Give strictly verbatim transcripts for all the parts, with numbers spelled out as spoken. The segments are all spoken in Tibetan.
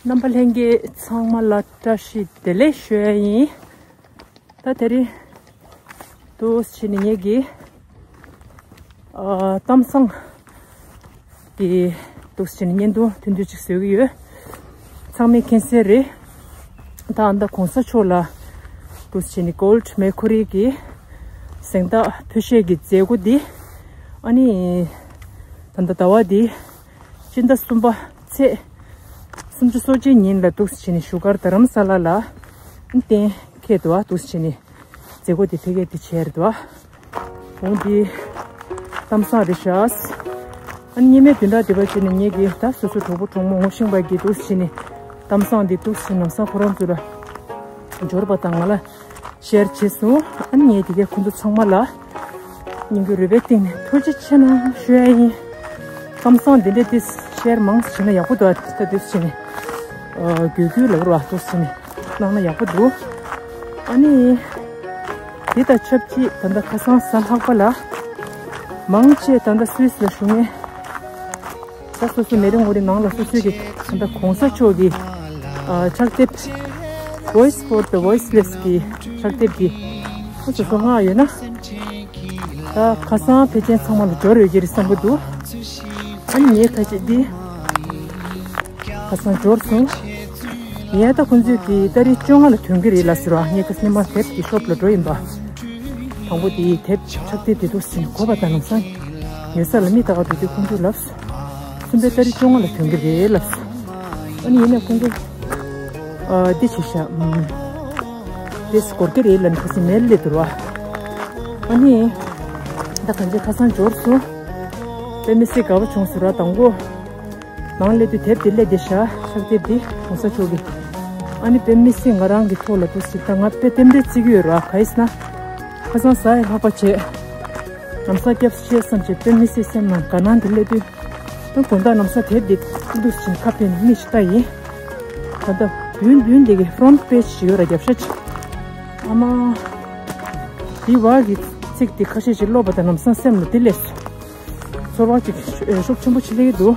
རྣམ་པ་ལྷན་རྒྱས་ཚང་མ་ལ་བཀྲ་ཤིས་བདེ་ལེགས་ཞུ་ཡ་ཡིན། ད་དེ་རིང་འདུག་སེ་བྱས་ནས་ངེད་ཀྱི་ཨ་གཏམ་བཟང་གི་འདུག་སེ་བྱས་ནས་བརྙན་ཐུང་ཐུང་ཐུང་ཅིག་བཟོ་གི་ཡོད། ཚང་མས་མཁྱེན་གསལ་རེད། ད་ཨ་མདའ་གོང་ས་མཆོག་ལ་འདུག་སེ་བྱས་ནས་Gold Mercury གི་གཟེངས་རྟགས་ཕུལ་བྱེད་ཀྱི་མཛད་སྒོ་འདི། ཨ་ནི་ད་ལྟ་ཟླ་བ་འདི་སྤྱི་ཟླ་གསུམ་པ་ཚེས་སུམ་ཅུ་སོ་གཅིག་ཉིན་ལ་འདུག་སེ་བྱས་ནས་བཞུགས་སྒར་རྡ་རམ་ས་ལ་ལ་གཏན་འཁེལ་འདུག་ཨ། འདུག་སེ་བྱས་ནས་མཛད་སྒོ་འདི་ཕ་གིར་འདི་བྱས་རེད་འདུག་ཨ། འོང་འདི་གཏམ་བཟང་རེད་ཤག། ཨ་ནི་སྔོན་མའི་བདུན་ཕྲག་འདི་པར་བྱས་ནས་ངེད་ཀྱི་ད་སོ་སོའི་གྲོགས་པོ་གྲོགས་མོ་ངོ་ཤེས་པ་གིས་འདུག་སེ་བྱས་ནས་གཏམ་བཟང་འདི་འདུག་སེ་བྱས་ནས་ལམ་སང་ཁོ་རང་ཚོ་ལ་འབྱོར་པ་དང་ང་ལ་ཤེར་བྱས་སོང་། ཨ་ནི་ངས་དེ་གའི་ཁོང་ཚོ་ཚང་མ་ལ་སྙིང་གི་རུས་པའི་གཏིང་ནས་ཐུགས་རྗེ་ཆེ་གནང་ཞུ་ཡ་ཡིན། གཏམ་བཟང་འདི་འདྲ་དེ་ཤེར་མང་ཙམ་བྱས་ན་ཡག་པོ་འདུག་ཨ། ད་འདུག་སེ་བྱས་ནས་ཨ་རྒྱུད་སྐུལ་ལབ་རོགས་ཨ། འདུག་སེ་བྱས་ནས་གནང་ན་ཡག་པོ་འདུག་ཨ་ནི་དེ་དང་ཆབས་ཅིག་ད་ལྟ་ཁ་སང་གཟའ་ལྷག་པ་ལ་མང་ཆེ་ད་ལྟ་སུད་སི་ལ་བཞུགས་མཁན་ད་སོ་སོ་མི་རེ་ངོ་རེ་ནང་ལ་སོ་སོའི་གི་ད་ལྟ་གོང་ས་མཆོག་གི་ཨ་ཕྱག་དེབ། Voice for the Voiceless གི་ཕྱག་དེབ་འདི་ཁོ་སོ་སོ་མངགས་ཡོད་ན། ད་ཁ་སང་ཕལ་ཆེར་ཚང་མ་ལ་འབྱོར་ཡོད་ཀྱི་རེད་བསམ་གྱི་འདུག་ཨ་ནི་ངས་ཁ་ཤས་འདི་ཁ་སང་འབྱོར་སོང་། ངས་ད་ཁོང་ཚོས་ཀྱི་ཏ་རིག་བཅོ་ལྔ་ལ་ཐོན་གྱི་རེད་ལབ་ཟེར་བ། ངས་ཁ་སང་ཉི་མ་དེབ་ཀྱི་ཤོབ་ལ་འགྲོ་ཡིན་པ། དང་པོ་དེའི་དེབ་ཕྱག་དེབ་དེ་འདུག་སེ་བྱས་ནས་གོ་བ་དང་ལམ་སང་ཉོ་ས་ལ་མི་ལྟ་བ་འགྲོ་དུས་ཁོང་ཚོས་ལབ་སོང་། གསུམ་པའི་ཏ་རིག་བཅོ་ལྔ་ལ་ཐོན་གྱི་རེད་ལབ་སོང་། ཨ་ནི་ཡིན་ནའི་ཁོང་ཚོ་ཨ་འདི་བྱས་ཤག་ཨུམ། དེ་འགོར་གྱི་རེད་ལབ་ནས་ཁོ་ཚོས་མེལ་སླེབས་འདུག་ར། ཨ་ནི་ད་གང་ཅི་ཁ་སང་འབྱོར་སོང་། དཔེ་མི་སྲིད་དགའ་པོ་བྱུང་སོང་ར། དང་པོ་ནང་སླེབས་དུས་དེབ་དེ་སླེབས་བསྡད་ཤག། ཕྱག་དེབ་འདི་གོང་ས་མཆོག་གི། ཨ་ནི་དཔེ་མི་སྲིད་ང་རང་གི་ཐོག་ལ་འདུག་སེ་ད་ང་དཔེ་རྟེན་འབྲེལ་བརྩི་གི་ཡོད་ར། ག་ཡིན་ཟེར་ན་ཁ་སང་གཟའ་ཡི་ལྷག་པ་བྱས། ལམ་སང་སྐྱབས་སུ་མཆི་བསམ་བྱས་དཔེ་མི་སྲིད་སེམས་ནང་དགའ་སྣང་དེ་སླེབས་དུས། ད་དགོང་དག་ལམ་སང་དེབ་འདི་འདུག་སེ་ཁ་ཕྱེ་ནས་མིག་ཅིག་ལྟ་ཡིན། ད་ལྟ་བདུན་བདུན་འདི་གི་ཧྥོན་ཊི་པེ་ཇི་ཞིག་ཡོད་ར། རྒྱབ་ཤ་ཅིག་ཨ་མ། དེའི་བར་གྱི་ཚིག་དེ་ཁ་ཤས་ཤིག་ཀློག་པ་དང་ལམ་སང་སེམས་ལ་དེ་སླེབས་སོང་། ཚོར་བ་ཅིག་ཤུགས་ཆེན་པོ་ཅིག་སླེབས་ཀྱི་འདུག་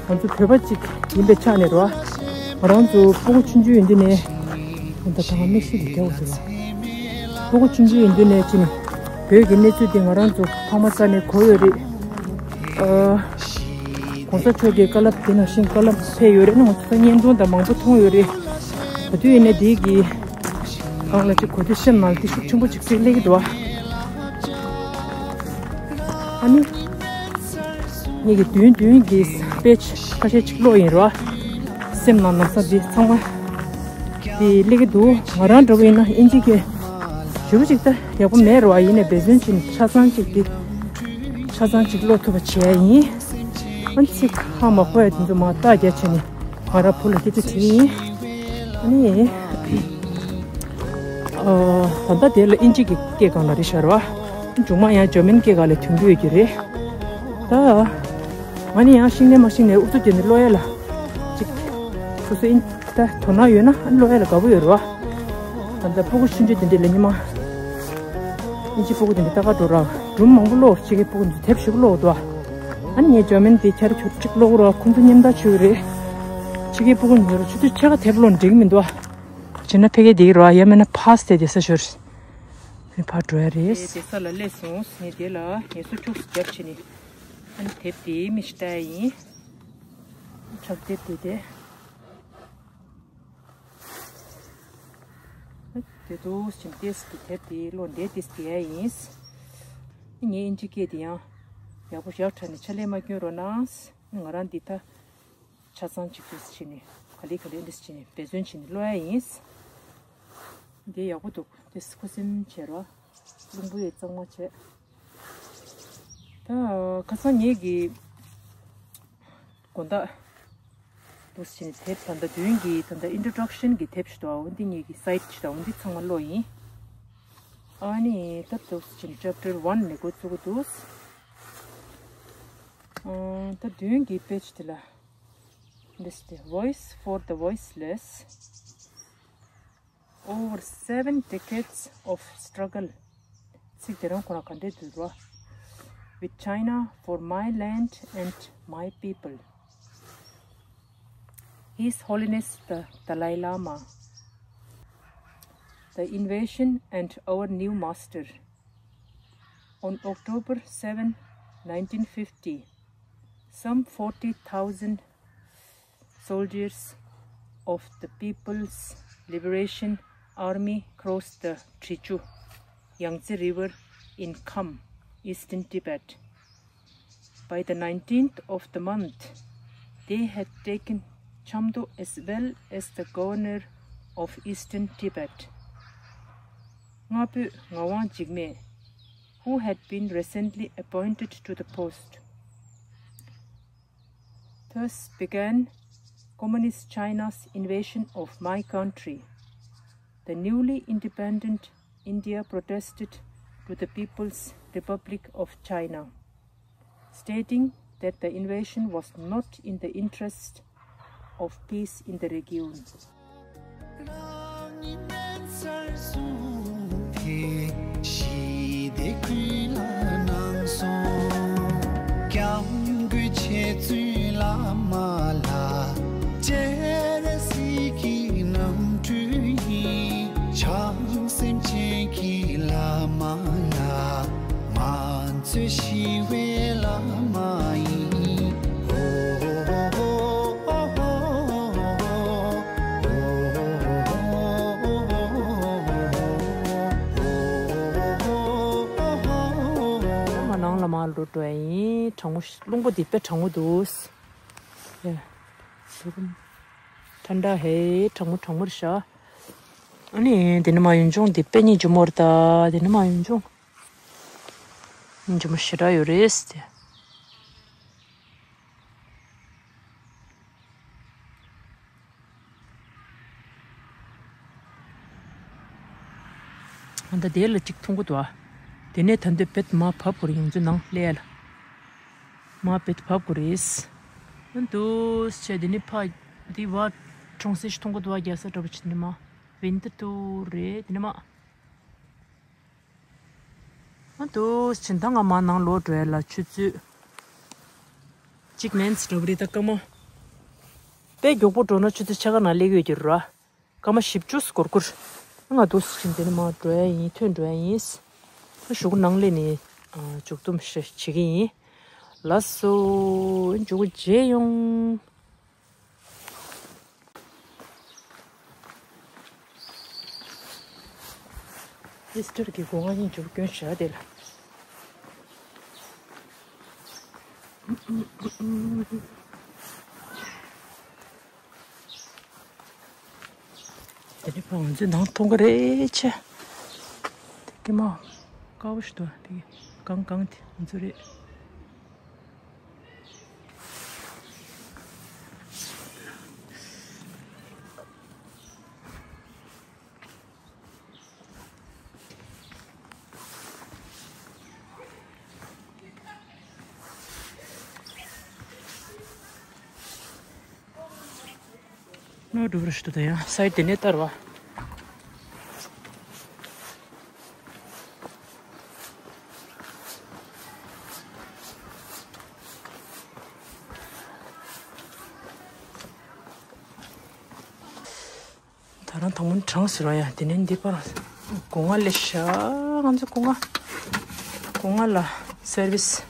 ང་ཚོ་བོད་པ་ཅིག་ཡིན་པའི་ཆ་ནས་ར། ང་རང་ཚོ་སྤུ་གུ་ཆུང་ཆུང་ཡིན་དུས་ནས། ད་ལྟ་ང་མིག་ཤེལ་འདི་རྒྱག་དགོས་འདུག་སྤུ་གུ་ཆུང་ཆུང་ཡིན་དུས་ནས་ཅི་ནས་བོད་ཀྱི་གནས་ཚུལ་འདི་ང་རང་ཚོ་ཕ་མ་རྩ་ནས་གོ་ཡོད་རེད། ཨ། གོང་ས་མཆོག་གི་བཀའ་སློབ་དེ་ནང་བཞིན་བཀའ་སློབ་ཕེབས་ཡོད་རེད་ན། ང་ཚོ་བརྙན་ཐུང་དང་མང་པོ་མཐོང་ཡོད་རེད། ག་དུས་ཡིན་ནའི་འདི་གི་སྒང་ལ་ཅིག་གོ་དུས་སེམས་ནང་ལ་དེ་ཤུགས་ཆེན་པོ་ཅིག་ཅིག་སླེབས་ཀྱི་འདུག་ཨ་ནི། ངེད་ཀྱི་བདུན་བདུན་གྱི་པེ་ཇི་ཁ་ཤས་ཅིག་ཀློག་ཡིན་རོ། སེམས་ནང་ལམ་སང་འདི་ཚང་མ་འདི་སླེབས་ཀྱི་འདུག་ང་རང་འདྲ་པོ་ཡིན་ན་ཨིན་ཇི་སྐད་ཞེ་པོ་ཅིག་ད་ཡག་པོ་མེད་རོ། ཡིན་ནའི་འབད་བརྩོན་བྱས་ནས་ཆ་ཚང་ཅིག་འདི་ཆ་ཚང་ཅིག་ཀློག་ཐུབ་པ་བྱས་ཡིན། ཨ་ནི་ཚིག་ཧ་མ་གོ་ཡ་དེ་ཚོ་མར་རྟགས་རྒྱག་བྱས་ནས་ང་རང་བུ་ལ་སྐད་ཆ་དྲིས་ཡིན། ཨ་ནི། ཨ། ད་ལྟ་དེ་ལ་ཨིན་ཇི་གི་སྐད་སྒང་ལ་རེད་ཤག་ར། མཇུག་མ་ཡང་འཇར་མན་སྐད་སྒང་ལ་ཐོན་གྱི་ཡོད་ཀྱི་རེད། ད་ང་ནི་ཡང་ཤིང་ནས་མ་ཤིང་ནས་ཨུ་ཚུགས་བརྒྱབ་ནས་ཀློག་ཡ་ལ་ཅིག་སོ་སོ་ཨིན་ད་དོ་སྣང་ཡོད་ན་ཀློག་ཡ་ལ་དགའ་པོ་ཡོད་ར། ད་ལྟ་སྤུ་གུ་ཆུང་ཆུང་དེ་འདྲས་ལ་ཉི་མ་ཨིན་ཇི་སྤུ་གུ་དེ་འདྲས་ལྟ་ག་འགྲོ་ར། སྒྲུང་མང་པོ་ཀློག་ཕྱི་རྒྱལ་སྤུ་གུ་འདི་དེབ་ཞིག་ཀློག་འདུག་ཨ་ནི་ངས་འཇར་མན་དེ་ཁྱེར་ཁྱོད་ཅིག་ཀློག་ར། ཁོང་ཚོ་མཉམ་ད་ཆུ་རེད། ཕྱི་རྒྱལ་སྤུ་གུ་འདི་ར་ཆུ་ཚོད་ཕྱེད་ཀ་དེབ་ཀློག་འགྲིག་མི་འདུག་ཨ། བྱས་ན་ཕ་གི་འདི་རོ་ཡ་མེད་ན་ཕ་སྟེ་དེ་ས་ཞོར་མི་ཕར་འགྲོ་ཡ་རེད། དེ་དེ་ས་ལ་སླེབས་སོང་། ངས་དེ་ལ་ངལ་གསོ་ཁྱུག་ཙམ་བརྒྱབ་བྱས་ནས་ཨ་ནི་དེབ་དེ་མིག་ཅིག་ལྟ་ཡ་ཡིན། ཕྱག་དེབ་དེ་དེ་དེ་དུས་ཕྱིན་ཏེས་ཀྱི་དེབ་དེ་ཀློག་འདི་ཏིས་དེ་ཡ་ཡིན། ངས་ཨིན་ཇི་སྐད་དེ་ཡང་ཡག་པོ་ཞེ་དྲག་ནས་ཕྱག་ལས་མ་སྐྱོན་རོགས་གནང་། ང་རང་འདི་ད། ཆ་ཚང་གཅིག་ཏུ་བྱས་ནས་ག་ལེ་ག་ལེ་འདི་བྱས་ནས་འབད་བརྩོན་བྱས་ནས་ཀློག་ཡ་ཡིན། འདི་ཡག་པོ་འདུག་འདི་ཁུ་སིམ་བྱས་རོགས། རླུང་བུ་ཡི་གཙང་མ་བྱས། ད་ཁ་སང་ངེད་ཀྱི་དགོང་དག་འདུག་བྱས་ནས་དེབ་ད་ལྟ་བདུན་གྱི་ད་ལྟ་ཨིན་ཊྲོ་ཌག་ཤན་གྱི་དེབ་ཞིག་འདུག་འོ་འདི་ངེད་ཀྱི་སའིཊ་ཞིག་འདུག་འོ་འདི་ཚང་མ་ཀློག་ཡིན། ཨ་ནི་ད་འདུག་བྱས་ནས་ཅེབ་ཊར་ཝན་ནས་འགོ་བཙུགས་ཀྱི་འདུག་ཨ། ད་བདུན་གྱི་པེ་ཇི་དེ་ལ། This is the Voice for the Voiceless. Over seven decades of struggle. ཚིག་དེ་རང་ཁོ་རང་ག་འདྲས་འདུག་རོ། With China for my land and my people. His Holiness the Dalai Lama. The invasion and our new master. On October seventh, nineteen fifty, some forty thousand soldiers of the People's Liberation Army crossed the Trichu Yangtze River in Kham, eastern Tibet. By the nineteenth of the month, they had taken Chamdo as well as the governor of eastern Tibet. Ngapö Ngawang Jigme, who had been recently appointed to the post. Thus began Communist China's invasion of my country. The newly independent India protested to the People's Republic of China, stating that the invasion was not in the interest of peace in the region. མ་ནང་ལ་མར་འགྲོ་འགྲོ་ཡ་ཡིན། གྲང་མོ་ཞིག་རླུང་བུ་འདི་དཔེ་གྲང་མོ་འདུག་ཡ། ཐན་ད་ཧེ་གྲང་མོ་གྲང་མོ་རེད་ཤག་ཨ་ནི་འདི་ནི་མ་ཡུན་ཅུང་འདི་དཔེ་སྙིང་རྗེ་མོ་རེད་ད། འདི་ནི་མ་ཡུན་ཅུང་སྙིང་རྗེ་མོ་ཞེ་དྲག་ཡོད་རེད་ཟེར་ཏེ། ཨ་ད་དེ་ལ་གཅིག་མཐོང་གི་འདུག་ཨ། དེ་ནས་ད་འདོད་བེད་མ་བབས་གོ་རེ་ཡོང་ཚོད་ནང་ལས་ལ། མ་བེད་བབས་གོ་རེས། ཨ་འདུག་ཆེ་དེ་ནས་ཕ་དེ་བ་གྲོང་གསེབ་ཞིག་མཐོང་གི་འདུག་ཨ། རྒྱལ་ས་འདྲ་པོ་ཆེ་དེ་ནས་མ་བིན་ཏི་ཏུ་རེད་དེ་ནས་མ། ཨ་འདུག་ཕྱིན་ད་ང་མ་ནང་ལོག་འགྲོ་ཡ་ལ་ཆུ་ཚོད་གཅིག་མན་ཙམ་འགྲོ་བ་རེད་ད་སྐར་མ། དཔེ་མགྱོགས་པོ་འགྲོ་ན་ཆུ་ཚོད་ཕྱེད་ཀ་ནང་སླེབས་ཡོད་ཀྱི་རེད་ར། སྐར་མ་བཞི་བཅུ་སྐོར་སྐོར། ང་འདུག་ཕྱིན་དེ་ནས་མ་འགྲོ་ཡ་ཡིན་ཐོན་འགྲོ་ཡ་ཡིན། ཨ་གཞུག་གུ་ནང་སླེབས་ནས་ཨ་མཇུག་བསྡོམས་ཞིག་བྱེད་ཀྱི་ཡིན། ལགས་སོ། མཇུག་གུ་མཇལ་ཡོང་། ཨིས་ཊར་གྱི་སྒོ་ང་གཉིས་འཇུག་སྐྱོན་བྱ་དེ་ལ། དེ་ནི་ཕ་ང་ཚོའི་ནང་མཐོང་གི་རེད་ཆེ། དེ་ཀྱི་མ་དཀར་པོ་ཞིག་འདུག་དེ་གང་གང་དེ་ང་ཚོ་རེད། ནོར་འགྲོ་བར་ཞུ་དོ་ཡང་སའི་དེ་ནས་བསྟར་བ། ད་རང་དང་པོ་གྲང་ཟེར་བ་ཡ་དེ་ནས་འདི་པར་སྒོ་ང་ལས་ཤ་ང་ཚོ་སྒོ་ང་སྒོ་ང་ལ་སེར་བིས།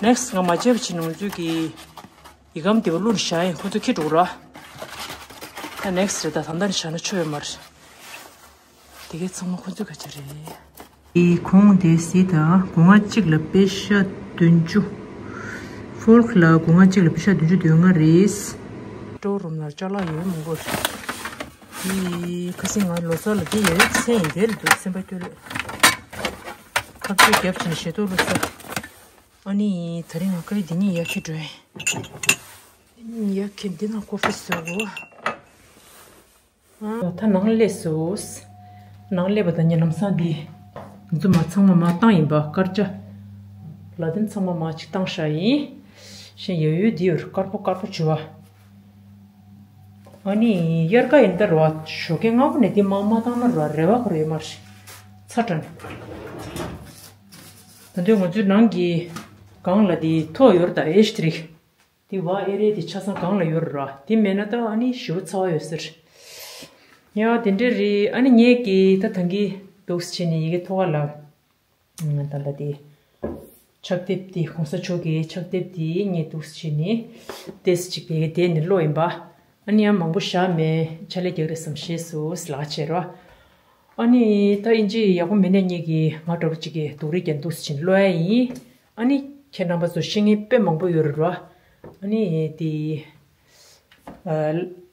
ནེག་སི་ང་མ་བརྗེད་པ་ཕྱིན་ནང་ཚུད་ཀྱི་ཡི་གམ་དེ་བ་བླུགས་བཞག་ཡིན་ཁོ་ཚོ་ཁྱེར་འགྲོ་ར། ད་ནེག་སི་རེད་ད་ད་ལྟ་ནས་བཞག་ན་ཆོ་ཡོད་མ་རེད། དེ་གའི་ཚང་མ་ཁོ་ཚོའི་སྐད་ཆ་རེད། དེའི་གོང་དེ་གཟིགས་དང་སྒོ་ང་གཅིག་ལ་པེ་ཤ་བདུན་ཅུ། ཕོར་ཀ་ལ་སྒོ་ང་གཅིག་ལ་པེ་ཤ་བདུན་ཅུ་དོན་ལྔ་རེད། སྤྲོ་རུམ་ལ་ཅ་ལག་ཡོད་མང་པོ་རེད། དེ་ཁ་སང་ང་ལོ་གསར་ལ་དེ་ཡོད་རེད་ཚེ་ཡིན་དེ་ལ་འདུག་སེམས་པ་སྐྱོ་ལོས། ཁ་རྩོད་རྒྱབ་ཕྱིན་ཞེ་ཏོག་ལོ་གསར། ཨ་ནི་དེ་རིང་ང་ཁ་ཡི་དེ་གཉིས་ཡར་འཁྱེར་འགྲོ་ཡིན། དེ་གཉིས་ཡར་འཁྱེར་འདི་ན་ཀོ་ཧྥི་བཟོ་དགོས། ད་ནང་སླེབས་སོ། ནང་སླེབས་པ་དང་ཉིན་ལམ་སང་འདི། ང་ཚོ་མ་ཚང་མ་མ་བཏང་ཡིན་པ་དཀར་ཆ། ལ་དེ་ཚང་མ་མ་ཅིག་བཏང་བཞག་ཡིན། གཞན་ཡ་ཡོད་འདི་ཡོད་དཀར་པོ་དཀར་པོ་བྱུ་བ། ཨ་ནི་དབྱར་ཁ་ཡིན་ད་རོ་ཞོགས་ཀས་སྔ་པོ་ནས་འདི་མ་མ་བཏང་ན་རོ་རེ་བ་ཁོ་རེ་ཡོད་མ་རེད། ཚ་དྲན། ད་དུང་ང་ཚོའི་ནང་གི་སྒང་ལ་འདི་ཐོག་ཡོད་རེད་ད་ཨེ་ཤི་ཏི་རིག་དེ་བ་ཨེ་རེད་དེ་ཆ་ཚང་གང་ལ་ཡོད་ར། དེ་མེད་ན་ད་ཨ་ནི་ཞེ་པོ་ཚ་བ་ཡོད་ཟེར། ཡ་དེ་འདྲ་རེད། ཨ་ནི་ངས་ཀྱི་ད་ཐང་གི་འདུག་སེ་བྱས་ནས་ཡི་གེ་ཐོག་ལ། ད་ལྟ་དེ་ཕྱག་དེབ་དེ་གོང་ས་མཆོག་གི་ཕྱག་དེབ་དེ་ངས་འདུག་སེ་བྱས་ནས་ཏོག་ཙམ་ཅིག་དེ་གའི་དེ་ནས་ཀློག་ཡིན་པ། ཨ་ནི་ཡང་མང་པོ་བཞག་མེད། ཕྱག་ལས་རྒྱག་རེས་བསམ་ཤེས་སུ་ལག་བྱས་རོ། ཨ་ནི་ད་ཨིན་ཇི་ཡག་པོ་མེད་ནས་ངེད་ཀྱི་ང་འདྲ་པོ་ཅིག་གིས་སྡུག་རུས་ཀྱང་འདུག་སེ་བྱས་ནས་ཀློག་ཡ་ཡིན། ཨ་ནི་ཁྱེད་རྣམ་པ་ཚོ་ཤེས་མཁན་དཔེ་མང་པོ་ཡོད་རེད་རོ། ཨ་ནི་དེ་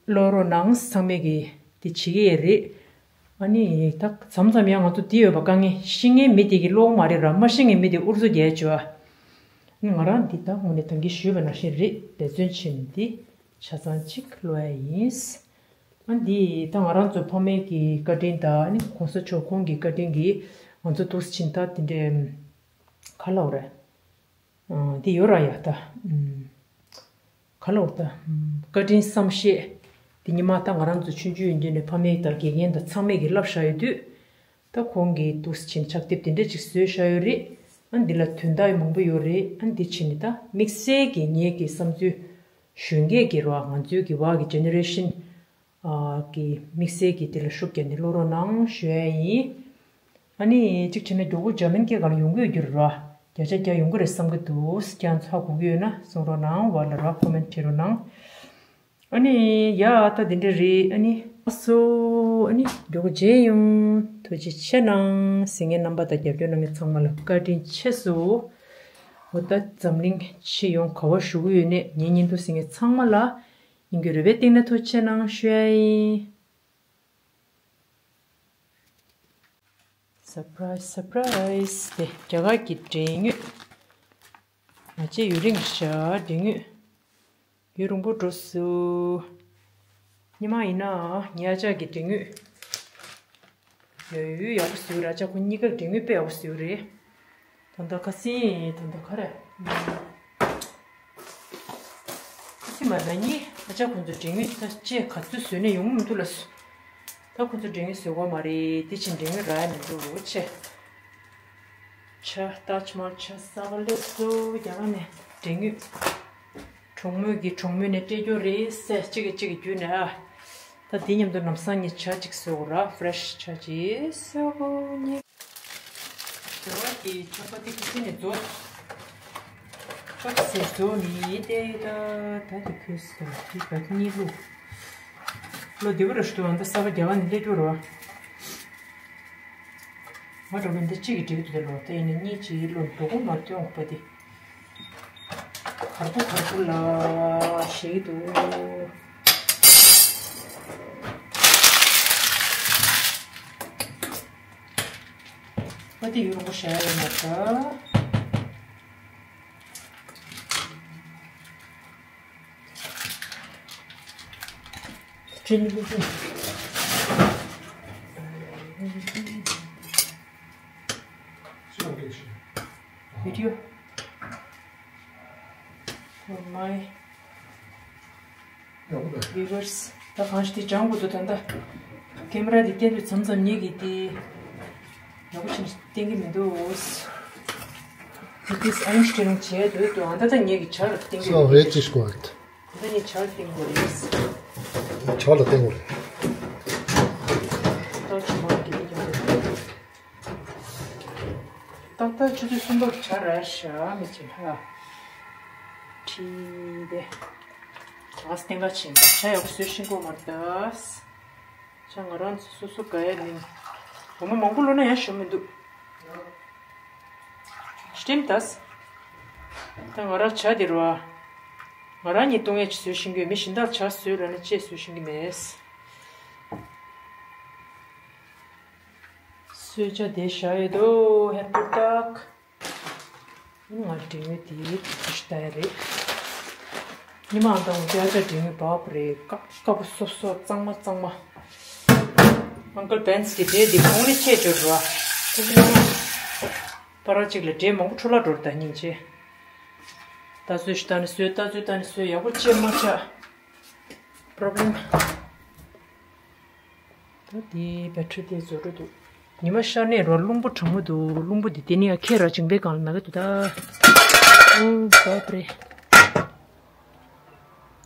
ཀློག་རོགས་གནང་། ཚང་མས་ཀྱི་དེ་བྱེད་ཀྱི་ཡོད་རེད། ཨ་ནི་ད་མཚམས་མཚམས་ཡང་ང་ཚོ་འདི་ཡོད་པ་དཀའ་ངལ་ཤེས་མཁན་མི་དེ་གི་ཀློག་མ་རེད་ར། མ་ཤེས་མཁན་མི་དེ་ཨུར་ཚོ་རྒྱག་བྱོས། ཨ་ནི་ང་རང་འདི་ད་དངོས་གནས་ད་གིན་ཞུས་པ་ནང་བཞིན་རེད། འབད་བརྩོན་བྱས་ནས་འདི་ཆ་ཚང་གཅིག་ཀློག་ཡ་ཡིན། ཨ་འདི་ད་ང་རང་ཚོ་ཕ་མའི་གི་བཀའ་དྲིན་དང་ཨ་ནི་གོང་ས་མཆོག་ཁོང་གི་བཀའ་དྲིན་གྱིས་ང་ཚོ་འདུག་སེ་ཕྱིན་ད་དེ་འདྲའི་ག་ལབ་རེད། འདི་ཡོད་ར་ཡ་ད། ག་ལབ་ད། བཀའ་དྲིན་བསམ་ཤེས། དེ་ཉི་མ་ད་ང་རང་ཚོ་ཆུང་ཆུང་ཡིན་དུས་ནས་ཕ་མས་ད་དགེ་རྒན་དང་ཚང་མས་ཀྱིས་བསླབ་བཞག་ཡོད་དུས། ད་ཁོང་གིས་འདུག་སེ་ཕྱག་དེབ་དེ་འདྲ་ཅིག་བཟོས་བཞག་ཡོད་རེད། ཨ་འདི་ལ་དོན་དག་མང་པོ་ཡོད་རེད། ཨ་འདི་བྱས་ནས་ད་དམིགས་བསལ་གྱི་ངེད་ཀྱི་བསམ་ཚུལ་གཞོན་སྐྱེས་ཀྱི་རོ། ང་ཚོའི་གི་བར་གྱི་ཇེ་ནེ་རེ་ཤན་གི་དམིགས་བསལ་གྱི་དེ་ལ་ཤུགས་རྒྱབ་ནས་ཀློག་རོགས་གནང་ཞུ་ཡ་ཡིན། ཨ་ནི་གཅིག་བྱས་ན་མགྱོགས་པོ་འཇར་མན་སྐད་སྒང་ལ་ཡོང་གི་ཡོད་རྒྱུ་རེད་ར། བརྒྱ་ཆ་བརྒྱ་ཡོང་གི་རེད་བསམ་གྱི་འདུག་ཁྱེད་རང་ཚོ་ཧ་གོ་གི་ཡོད་ན་གསུང་རོགས་གནང་། བར་ལ་ར་ཀོ་མེན་ཊི་བྲིས་རོགས་གནང་། ཨ་ནི་ཡ་ད་དེ་འདྲ་རེད། ཨ་ནི་ཨ་སོ། ཨ་ནི་མགྱོགས་པོ་མཇལ་ཡོང་། ཐུགས་རྗེ་ཆེ་གནང་། གཟིགས་མཁན་རྣམ་པ་དང་རྒྱབ་སྐྱོར་གནང་མཁན་ཚང་མ་ལ་བཀའ་དྲིན་ཆེ་སོ། འོ་ད་འཛམ་གླིང་སྤྱི་ཡོངས་ག་པར་བཞུགས་ཀྱི་ཡོད་ནའི་ངའི་བརྙན་ཐུང་གཟིགས་མཁན་ཚང་མ་ལ་སྙིང་གི་རུས་པའི་གཏིང་ནས་ཐུགས་རྗེ་ཆེ་གནང་ཞུ་ཡ་ཡིན། སར་པ་རའི་སི་སར་པ་རའི་སི། དེ་རྒྱ་གར་གྱི་འབྲས་ངོས། ང་ཚོས་ཡུན་རིང་ཞིག་འབྲས་ངོས་ཡུན་རིང་པོ་འགྲོ་སོང་། ཉི་མ་ཡིན་ན་ངའི་ཨ་ཅག་གི་འབྲས་ངོས་ཡོད། ཡུལ་ཡག་པོ་བཟོས་ར། ཨ་ཅག་ཁོ་གཉིས་ཀ་འབྲས་ངོས་དཔེ་ཡག་པོ་བཟོས་རེད། ད་ལྟ་ཁ་སང་ད་ལྟ་ག་རེ། ཁ་སང་མ་ཟ་ཉིན་ཨ་ཅག་ཁོང་ཚོ་འབྲས་ངོས་ད་ཅེས་ག་ཚོད་བཟོས་ནས་ཡོང་གི་མི་འདུག་ལབ་སོང་། ད་ཁོང་ཚོ་འབྲས་ངོས་བཟོས་གོ་མ་རེད། དེ་ཕྱིན་འབྲས་ངོས་རག་ཡ་མི་འདུག་ཆེ། ཆ་ཏཱཇ་མ་ཧལ་ཆ་གསར་པ་སླེབས་སོང་། རྒྱ་གར་ནས་འབྲས་ངོས། གྲོགས་མོས་ཀྱིས་གྲོགས་མོ་ནས་སྤྲད་རྒྱུ་རེད་ཟེར། གཅིག་གིས་གཅིག་གི་བརྒྱུད་ནས་ཨ། ད་དེ་མཉམ་དུ་ལམ་སང་ངས་ཇ་གཅིག་བཟོ་དགོས་ར། ཕེ་རེ་ཤི་ཇ་གཅིག་བཟོ་དགོས་ནི། དེ་བ་གི་ཆོག་པ་དེ་ཁུ་སི་ནས་རྫོགས། ཆོག་སེ་རྫོགས་ནི་དེ་ད་ད་དེ་ཁོས་སོ་དེ་བ་གཉིས་ལུག་ལོ་དེ་བ་ར་ཤུ་དུ་ཨ་མདའ་གསར་པ་རྒྱ་གར་ནས་སླེབས་འགྲོ་ར། ང་འགྲོ་གི་འདི་གཅིག་གིས་འགྲིག་འདུག་ལོ། དེ་ཡིན་ན་གཉིས་གཅིག་ལོ་འགྲོ་གོ་མ་སྟོན་པ་དེ། གར་པོ་གར་པོ་ལ་ཞེས་འདུག་ཨ་དེ་ཡུ་རོ་ཤ་ཡ་མ་ད། Video for my viewers. ད་གང་ཞིག་དེ་སྦྱང་དགོས་འདུག་ད་ལྟ་ཀེ་མ་ར་དེ་བསྟན་དུས་མཚམས་མཚམས་ཉིད་ཀྱི་དེ་ཡག་པོ་ཆེན་པོ་བསྟན་གྱི་མི་འདུག་དེ་དུས་ཨ་ནི་སྤྲེལ་རུང་བྱས་འདུག་ཏུ་ཨ་ད་ད་ངེད་ཀྱི་ཆ་ལ་བསྟན་གྱི་So མི་འདུག wait is quiet. ད་ངས་ཆ་ལ་བསྟན་དགོས་རེད། ཆ་ལ་བསྟན་དགོས་རེད། ད་ཆུ་མང་གི་ཡོད་རེད། ཏག་ཏག་ཆུ་ཚོད་གསུམ་པ་གི་ཆ་ར་ཤ་མི་ཆེ་ཧ། ཁྲིད་དེ། ཨ་སྟེང་ག་ཕྱིན་པ་ཆ་ཡག་པོ་བཟོས་ཤིང་གོ་མ་ལྟ། ཆ་ང་རང་ཚོ་སོ་སོ་ག་ཡ་མིན། ལོ་མ་མང་པོ་ལོ་ན་ཡང་ཞུ་མི་འདུག་སྟིམ་དས། ད་ང་རང་ཆ་དེ་རུ་ཨ། ང་རང་ཉིད་བཏུང་ཡས་ཀྱི་བཟོས་ཤིང་གི་མི་གཞན་དག་ཆ་བཟོས་ལ་ནི་ཅེས་བཟོས་ཤིང་གི་མེད། གསོལ་ཇ་དེ་བཞག་ཡོད་དོ་ཧེར་པོ་ཏག་ང་འབྲས་ངོས་དེ་ཅི་ཞིག་ལྟ་ཡ་རེད། ཉི་མ་ཨང་དང་བརྒྱ་ཆ་འབྲས་ངོས་བབ་རེད། ཀ་ཀ་པོ་སོབ་སོབ་གཙང་མ་གཙང་མ། ཨང་ཀལ་བན་སི་གི་འབྲས་འདི་གོང་ནས་ཆད་འཇོག་རོ། ཁོ་ཚོ་ཉི་མ་པ་ར་གཅིག་ལ་འབྲས་མང་པོ་འཕྲོ་བརླག་འགྲོ་རེད་ད་སྙིང་རྗེ། ད་ཚོད་ཞིག་ད་ནི་སོས་ད་ཚོད་ད་ནི་སོས་ཡག་པོ་ཅེས་མ་ཆགས། པྲོབ་ལེམ། ད་དེའི་བེ་ཊི་རི་དེ་བཟོ་འགྲོ་འདུག་ཉི་མ་ཤར་ནས་རོ་རླུང་བུ་གྲང་མོ་འདུག་རླུང་བུ་འདི་དེ་ནི་ཡང་ཁྱེད་ར་ཅིང་པའི་སྒང་ལ་ན་གི་འདུག་ད། ཨོ་བབ་རེད།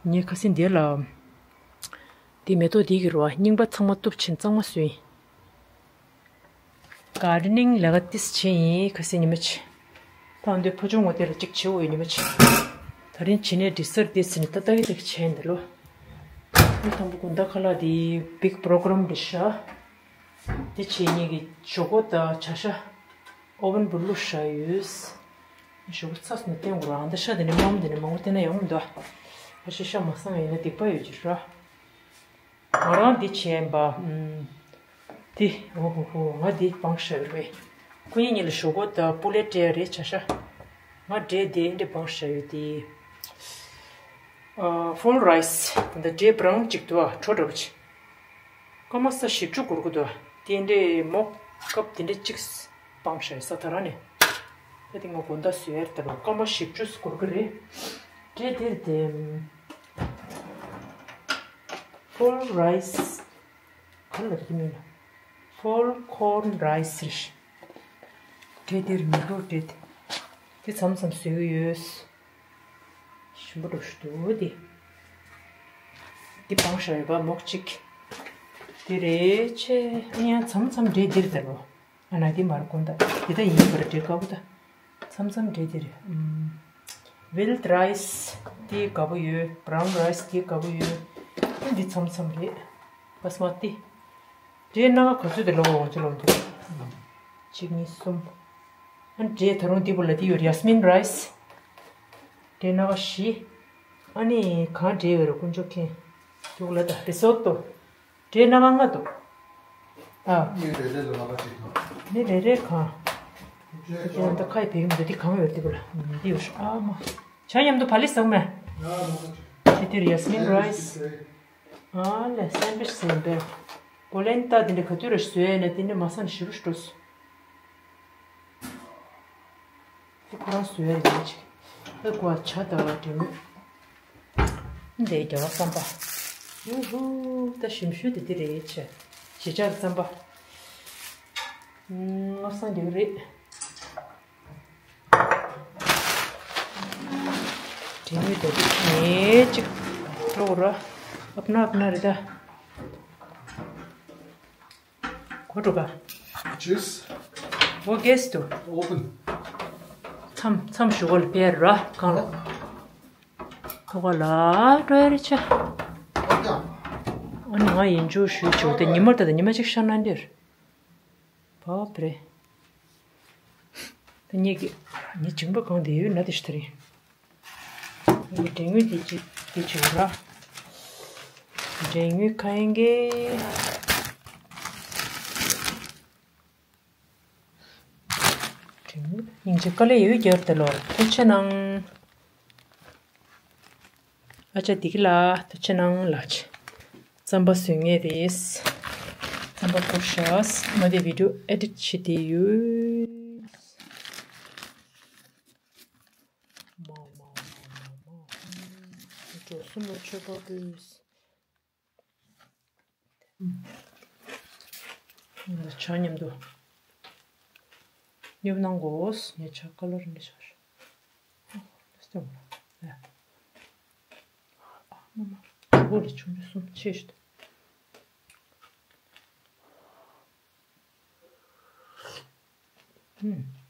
ངས་ཁ་སང་འདི་ལ། འདི་མེ་ཏོག་འདི་གི་རོ་རྙིང་པ་ཚང་མ་གཏུབ་ཕྱིན་གཙང་མ་བཟོས་ཡིན། གར་ཌེ་ནིང་ལས་ཀ་ཏིས་བྱས་ཡིན་ཁ་སང་ཉི་མ་ཆེ། ཕ་འདོད་ཕ་ཆུང་ངོ་དེ་ལ་གཅིག་བྱེད་འོས་ཉི་མ་ཆེ། ད་རིང་བྱེད་ནས་འདྲི་སར་ཏིས་ནི་ཏག་ཏག་གི་ཏག་བྱས་འདི་ལོ། ཨ་དང་པོ་དགོང་དག་ཁ་ལག་འདི་བིག་པོ་རོ་གྷ་རམ་རེད་ཤག་དེ་བྱས་ཉིན་གྱི་ཞོག་ཁོག་དང་བྱ་ཤ་ཨོ་ཝན་པུ་བླུགས་བཞག་ཡོད། ཞོག་ཁོག་ཚ་སོང་ན་བསྟན་དགོས་རང་ད་ཤ་དེ་ནས་མམ་དེ་ནས་མང་པོ་བསྟན་ན་ཡོང་མི་འདུག་ཨ་ཤ་ཤ་མ་སང་ཡིན་ན་སྡིག་པ་ཡོད་ཀྱི་ར། ང་རང་འདི་བྱས་པ། ཨུམ། འདི་འོ་ཧོ་ཧོ་ང་འདི་སྤང་བཞག་ཡོད་རེད། ཁོ་གཉིས་གཉིས་ལ་ཞོག་ཁོག་དང་པུ་ལེ་སྤྲད་ཡ་རེད་བྱ་ཤ། ང་འབྲས་དེ་འདི་སྤང་བཞག་ཡོད་དེ། ཨ་ཧྥོལ་རའི་སི་ད་ལྟ་འབྲས་བ་རང་གཅིག་འདུག་ཨ་གྲོ་འདྲ་པོ་ཅིག་སྐར་མ་ས་བཞི་བཅུ་འགོར་གི་འདུག་དེ་འདྲའི་མོག་ཀབ་དེ་འདྲའི་གཅིག་སྤང་བཞག་ས་ད་ར་ནས། ད་དེ་ང་དགོང་དག་བཟོས་ཡར་ལྟ་རོགས་སྐར་མ་བཞི་བཅུ་འགོར་གི་རེད། འབྲས་དེར་དེ་ཧྥོལ་རའི་སི་ག་ལ་རིག་མིན་ལ་ཧྥོལ་ཁོར་རའི་སི་རེད། འབྲས་དེར་མི་འགྲོ་འབྲས་དེ་དེ་མཚམས་མཚམས་བཟོས་གི་ཡོད། ཞིམ་པོ་འགྲོ་ཞུ་འདུག་དེ། འདི་སྤང་བཞག་ཡོད་པ་མོག་གཅིག་དེ་རེད་ཆེ། ཨ་ཡང་མཚམས་མཚམས་འབྲས་འདིར་དེ་ལོ། ཨ་ན་འདི་མར་གོན་ད་འདི་ད་ཡིན་པར་འབྲས་དཀར་པོ་ད། མཚམས་མཚམས་འབྲས་འདིར། ཝིལ་རའི་སི་འདི་དཀར་པོ་ཡོད། བྷ་རའུན་རའི་སི་འདི་དཀར་པོ་ཡོད། ཨ་འདི་མཚམས་མཚམས་རེད། བ་སི་མ་ཏི། འབྲས་སྣ་ཁ་ག་ཚོད་དེ་ལོ་འོང་ཚོད་ལོ་འདུག་གཅིག་གཉིས་གསུམ། ཨ་འབྲས་ད་རུང་འདི་པོ་ལ་འདི་ཡོད་ཡ་སི་མིན་རའི་སི། འབྲས་སྣ་ཁ་བཞི། ཨ་ནི་གང་འབྲས་ཡོད་རེད་དཀོན་མཆོག་མཁྱེན། འདུག་ལ་ད་རི་སོ་ཏོ། འབྲས་སྣ་ཁ་ལྔ་འདུག་ཨ། ནི་རེ་རེ་ལ་ལྔ་པ་ཅིག་དང་། ནི་རེ་རེ་གང་། འབྲས་འདི་ད་ཁ་ཡི་བེག་མི་འདུག་འདི་གང་ཡོད་འདི་པོ་ལ་འདི་ཡོད་ཤག་ཨ་མ། ཆ་མཉམ་དུ་བ་ལི་ཟག་མེ། ཆི་དེ་རེད་ཡ་སི་མིན་རའི་སི། ཨ་ལས་སན་ཌི་ཝིཆ་ཟེར་བས། པོ་ལན་ཏ་དེ་འདྲ་ག་དུས་ར་བཟོས་ཡས་ན་དེ་འདྲ་མ་སང་ཞི་རུ་འགྲོ་སོང་། དེ་ཁོ་རང་བཟོས་ཡས་རེད་ཅིག་ཨེ་ཀོ་ཆ་ད་བ་དྲན་མོད། འདི་རྒྱ་བ་རྩམ་པ། ཧུ་ཧུ་ད་ཞིམ་ཤོས་དེ་དེ་རེད་ཆེ། ཞི་ཆགས་རྩམ་པ། ཨུམ་སྔར་སང་རྒྱག་གི་རེད། དྲན་མོད་དེ་ངས་ཅིག་སྤྲོ་ར། ཨབ་ན་ཨབ་ན་རེད་ད། གོ་འགྲོ་ག Juice འོ་གེས་དུ། Open. མཚམས་མཚམས་ཞུ་གོ་ལ་པེར་ར་གང་ལ། ཐོ་ག་ལ་སྤྲོ་ཡ་རེ་ཆ། ཨ་ནི་ང་ཡིན་ཇུ་ཞུ་ཆོག་དེ་ཉི་མ་ད་ད་ཉི་མ་ཅིག་ཤར་ན་འདིར། བབ་རེད། ད་ངེད་ཀྱི་ངེད་ཅིང་པ་གང་དེ་ཡོད་ན་དེ་ཤི་ཐ་རིང་། ངེད་ཀྱི་དྲན་ངོས་དེ་ཅི་དེ་ཅི་ར། དྲན་ངོས་ཁ་ཡིན་གེ། དྲན་ངོས་སྙིང་རྗེ་དཀའ་ལས་ཡོད་རྒྱབ་དེ་ལོར་ཐུགས་ཆེ་གནང་། ཨ་ཅག་བདེ་སྐྱིད་ལགས་ཐུགས་ཆེ་གནང་ལགས། རྩམ་པ་བཟོ་མཁན་རེད། རྩམ་པ་བསྐོལ་ཤག་མ་དེ་བི་ཌིའོ་ཨེ་ཌིཊ་བྱེད་དེ་ཡོད། མ་མ་མ་མ་མ། འགྲོ་སོང་ལ་མཆོད་པ་ཕུལ། ཆ་མཉམ་དུ་སྙོབ་གནང་དགོས། ངས་ཆ་ཀ་ལར་འདི་ཆགས་ཤག་ཨ་མ་མ། གྲོད་ཁོག་ལ་ཆུང་ཆུང་གསུམ་ཆེ་ཞིག་འདུག་ཨུམ།